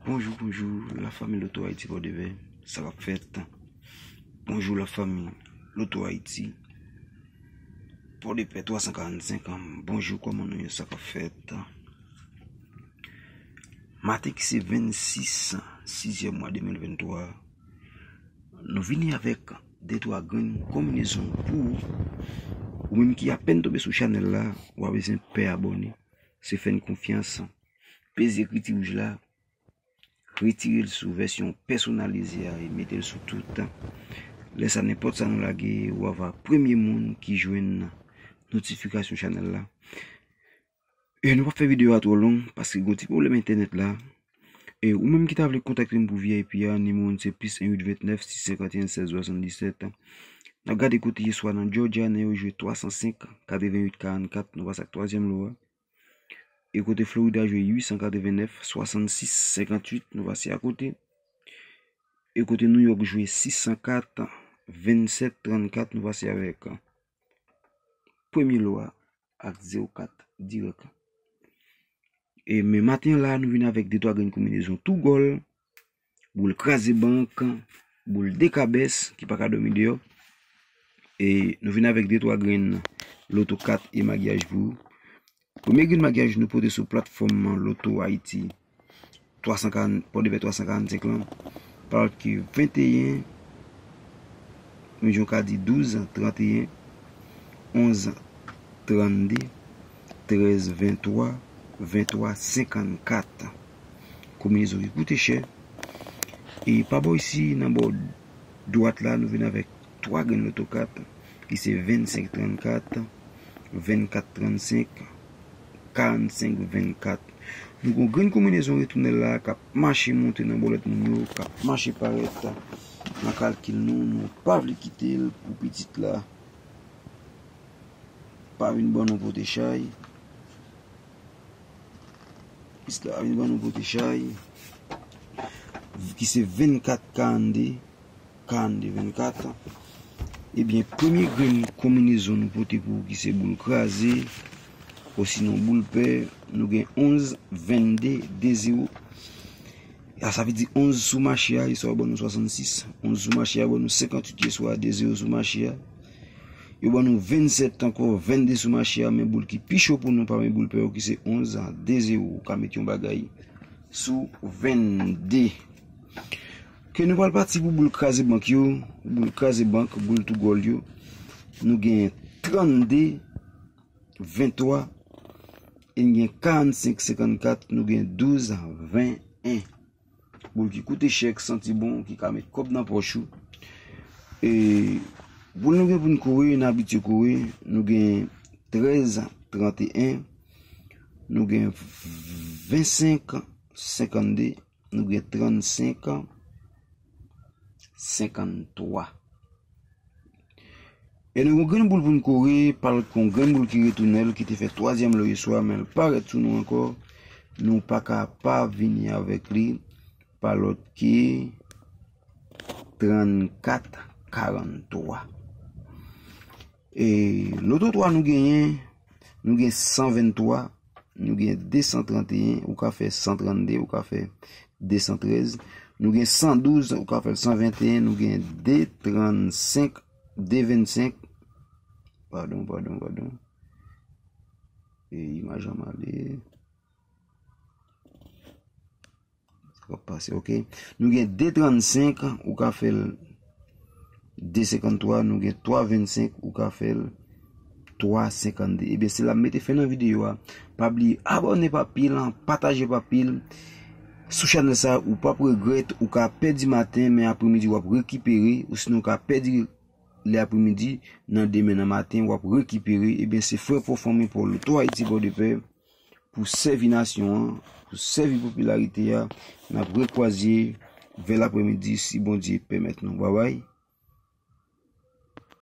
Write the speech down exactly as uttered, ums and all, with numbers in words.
Bonjou, bonjou, lafanmi Loto Ayiti Pòdepè, sa k ap fèt? Bonjou, lafanmi Loto Ayiti Pòdepè twa san karannsenk, bonjou, kòman nou ye, sa k ap fèt? Maten ki se vennsis, sizyèm mwa de mil venntwa, nou vini avèk de twa grenn konbinezon pou ou. Ou menm ki apèn tonbe sou chanèl la, w a bezwen pè abòne. Se fè n konfyans. Peze ekriti wouj la, retire l sou vèsyon pèsonalize a e mete l sou tout. Lè sa, nenpòt sa nou lage, w a va premye moun ki jwenn notifikasyon chanèl la. E nou p ap fè videyo a twò long, paske gen yon ti pwoblèm entènèt la. E ou menm ki ta vle kontakte m pou V I P a, nimewo m se plis en uit ventnèf sis senkanteyen sèz swasanndisèt. N ap gade kote yèswa nan Georgia, nan yo jwe twa san senk, katrevenn uit karannkat, nou pase ak twazyèm lo a. E kote Florida jwe uit san katrevennèf, swasannsis senkannwit, nou pase akote. E kote New York jwe sis san kat, vennsèt trannkat, nou pase avèk premye lo a ak zewo kat dirèk. E men maten an la, nou vin avèk de twa grenn konbinezon tou gòl, boul kraze bank, boul dekabès ki pa ka dòmi deyò. E nou vin avèk de twa grenn loto kat e magyaj pou ou. Premye grenn magyaj nou pote sou platfòm Loto Ayiti twa san karant, Pòdepè twa san karannsenk lan, pral ki venteyen, men jan w ka di douz tranteyen, onz trannde, trèz venntwa, venntwa senkannkat. Konbinezon ki koute chè. E pa bò isi, nan bò dwat la, nou vin avèk twa grenn loto kat, ki se vennsenk trannkat, vennkat trannsenk, karannsenk vennkat. Nou gen yon grenn konbinezon retounèl la k ap mache monte nan bòlèt moun yo, k ap mache parèt nan kalkil nou, nou pa vle kite l pou pitit la pa vin ban nou pote chay. Pitit la pa vin ban nou pote chay, ki se vennkat karannde, karannde vennkat. Ebyen, premye grenn konbinezon nou pote pou ou ki se boul kraze, osinon boul pè, nou gen onz vennde de zewo. A, sa vle di onz sou mache a, yèswa yo ban nou swasannsis. Onz sou mache a ban nou senkannwit yèswa, de zewo sou mache a. Yo ban nou vennsèt ankò, vennde sou mache a, men boul ki pi cho pou nou pami boul pè yo ki se onz, de zewo. Ou ka met yon bagay sou vennde. Ke nou pral pati pou boul kraze bank yo, boul kraze bank, boul tou gòl yo. Nou gen trannde venntwa, e n gen karannsenk senkannkat, nou gen douz ven en. Boul ki koute chè, k santi bon, ki ka met kòb nan pòch ou. E boul nou gen pou n kore, n abitye kore, nou gen trèz tranteyen, nou gen vennsenk senkannde, nou gen trannsenk senkanntwa. E nou gen yon grenn boul pou n kore, pral gen yon grenn boul ki retounen l, ki te fè twazyèm lo yèswa, men l parèt sou nou ankò. Nou pa ka pa vini avèk li, pa lòt ke trannkat karannntwa. E loto twa nou genyen, nou gen san venntwa, nou gen de san tranteyen, ou ka fè san trannde, ou ka fè de san trèz. Nou gen san douz, ou ka fè l san venteyen, nou gen de trannsenk, de vennsenk. Padon, padon, padon. E imaj an male. Sa k ap pase, ok. Nou gen de trannsenk, ou ka fè l de senkanntwa, nou gen twa vennsenk, ou ka fè l twa senkannde. Ebyen, se la m mete fen nan videyo a. Pa bliye abòne pa pil, pataje pa pil. Sou chanèl sa, ou p ap regrèt, ou ka pèdi maten, men apremidi w ap rekipere, ou sinon ou ka pèdi lè apremidi, nan demen nan maten, w ap rekipere. Ebyen, se frè pa w, fanmi pa w, Loto Ayiti Pòdepè, pou sèvi nasyon an, pou sèvi popilarite a, n ap rekwaze vè lapremidi, si Bondye pèmèt nou. Babay.